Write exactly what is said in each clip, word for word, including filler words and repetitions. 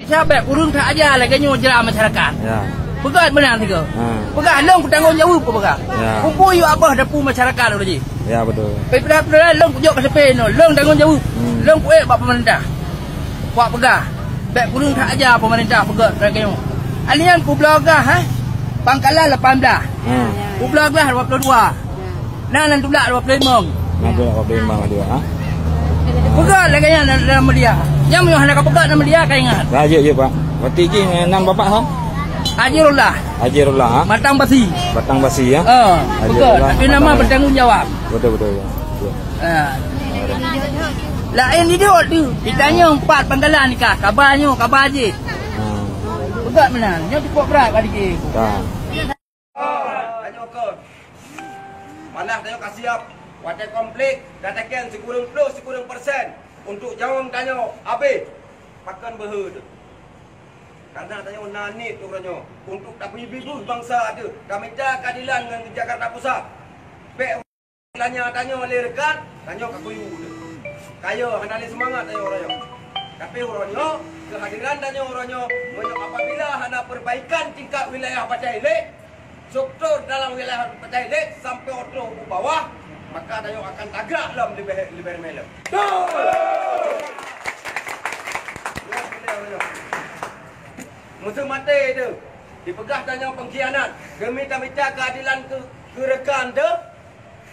Sabab ureuëng that aja lagée nyoe jra masyarakat. Ya. Peugah meunan sigoe. Ha. Peugah lôn kutanggong jaweueb keu peugah. Ya. Kumpôi yue abah dapu masyarakat lôn jih. Ya, betul. Tapi peugah lôn kujok ka seupée nyoe, lôn tanggong jaweueb. Hmm. Lôn kuék bak pemerintah. Kuat peugah. Bèk kureueng that aja pemerintah peugah lagée nyoe. Alian kubloe gah, eh. Pangkalan lapan belas. Hmm. Kubloe gah dua puluh dua. Nah, nan tulak dua puluh lima. Nah, tulak dua puluh lima dua, ha? Peugah lagée nyan dalam media. Nyang meunyoe hana ka peugah dalam media, ka ingat. Nah, jeuet, jeuet, Pak. Berarti jih, eh, nan Bapak, ha? Ajirullah. Ajirullah, ha? Batang Basi. Batang Basi, ya? Ah, Ajirullah, betul. Tapi Batang nama Basi. Bertanggung jawab. Betul, betul, ya. Betul. Ah. Laén hidup tu. Ditanya empat pangkalan nikah. Kaba nyoe, kaba jih. Hmm. Peugah meunan. Nyoe cukup berat bagi dia. Kan. Tanyoe kon. Malah tanyoe ka siap watée konflik, gata kén sikureueng ploh sikureueng persen untuk nyawöng tanyoe habéh. Pakon beuhe teuh. Karena tanyoe na niet uroe nyoe untuk tapeubiet bansa teuh, tamita keadilan ngon Jakarta Pusat. Bèk lanya tanyoe lé rekan, tanyoe ka kuyu teuh. Kayo hana lé seumangat tanyoe uroe nyoe. Tapi uroe nyoe, kehadiran tanyoe uroe nyoe, meunyoe apabila hana perbaikan tingkat wilayah Banda Ileuk, struktur dalam wilayah Banda Ileuk sampai u troh u bawah, maka tanyoe akan tagrak lom leubeh, leubeh ramé lom. Meuseumaté teuh, dipeugah tanyoe pengkhianat, geumita-mita keadilan keu, keu rekan teuh,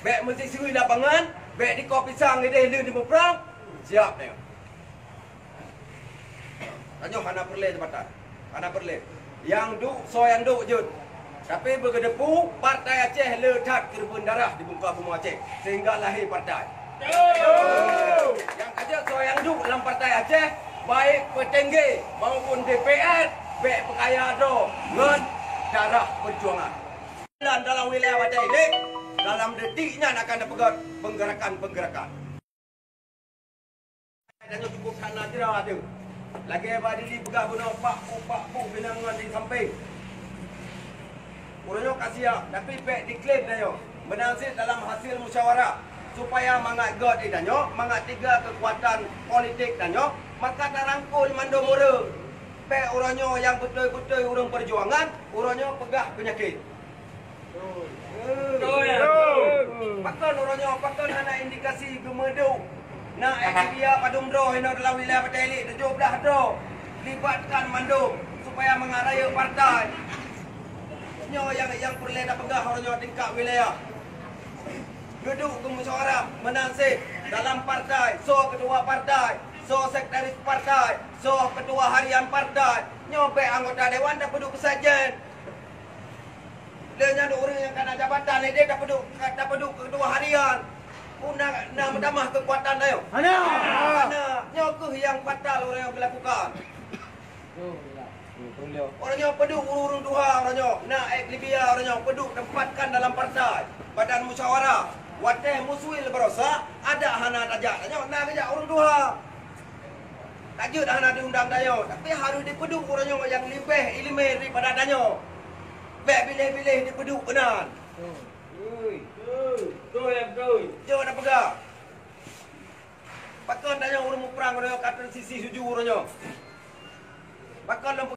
bèk meusisui lapangan, bèk dikoh pisang idéh lheueh dimuprang, siap tanyoe. Tanyoe hana peureulée jabatan. Hana peureulée. Nyang duek, soe nyang duek jeuet. Tapi beugeudepu, Partai Aceh le that keureubeuen darah di muka bumoe Aceh. Sehingga lahé partai. Nyang ka jeuet soe nyang duek lam Partai Aceh, baik petinggi maupun D P R, bèk peukaya droe ngon darah perjuangan. Dan dalam wilayah Banda Ileuk, dalam detik nyan akan tapeugöt penggerakan-penggerakan. Tanyoe cukup that na jra teuh. Lagée bak Dili peugah bunoe, pak pu, pak pu, binong ngon di sampéng. Uroe nyoe ka siap, tapi bèk diklaim tanyoe. Meunan cit dalam hasil musyawarah, supaya mangat göt di tanyoe, mangat tiga keukuatan politik tanyoe, maka tarangkul mandum ureuëng. Bèk uroe nyoe nyang beutôi-beutôi ureuëng peujuangan, uroe nyoe peugah peunyakét. Betul, ya. Pakon uroe nyoe, pakon hana indikasi geumeuduek? Na F B I padum droe inoe dalam wilayah Banda Ileuk, tujoh blaih droe. Libatkan mandum supaya mangat rayeuk partai. Nyoe nyang, nyang peureulée tapeugah uroe nyoe tingkat wilayah. Geuduek geumusyawarah meunan cit dalam partai, soe keutua partai, soe sekretaris partai, soe keutua harian partai. Nyoe bèk anggota dewan tapeuduek keu sekjen. Lé nyan ureuëng nyang ka na jabatan, lé dia tapeuduek, tapeuduek keu ketua harian. Pun na, na meutamah keukuatan tanyoe. Hana. Hana. Nyoe kheueh nyang fatal ureuëng nyang geulakukan. Ureuëng nyoe peuduek ureuëng tuha, ureuëng nyoe na F B I, ureuëng nyoe peuduek tempatkan dalam partai, badan musyawarah. Watée musuil barosa, adak hana tajak tanyoe, na geujak ureuëng tuha. Ka jeuet hana diundang tanyoe, tapi harôh dipeuduek uroe nyoe nyang leubeh iéleumé daripada tanyoe. Bèk biléh-biléh dipeuduek keunan. Beutôi. Beutôi, beutôi. Jeuet na peugah. Pakon tanyoe ureuëng muprang uroe nyoe ka teusisi suju uroe nyoe? Pakon lôn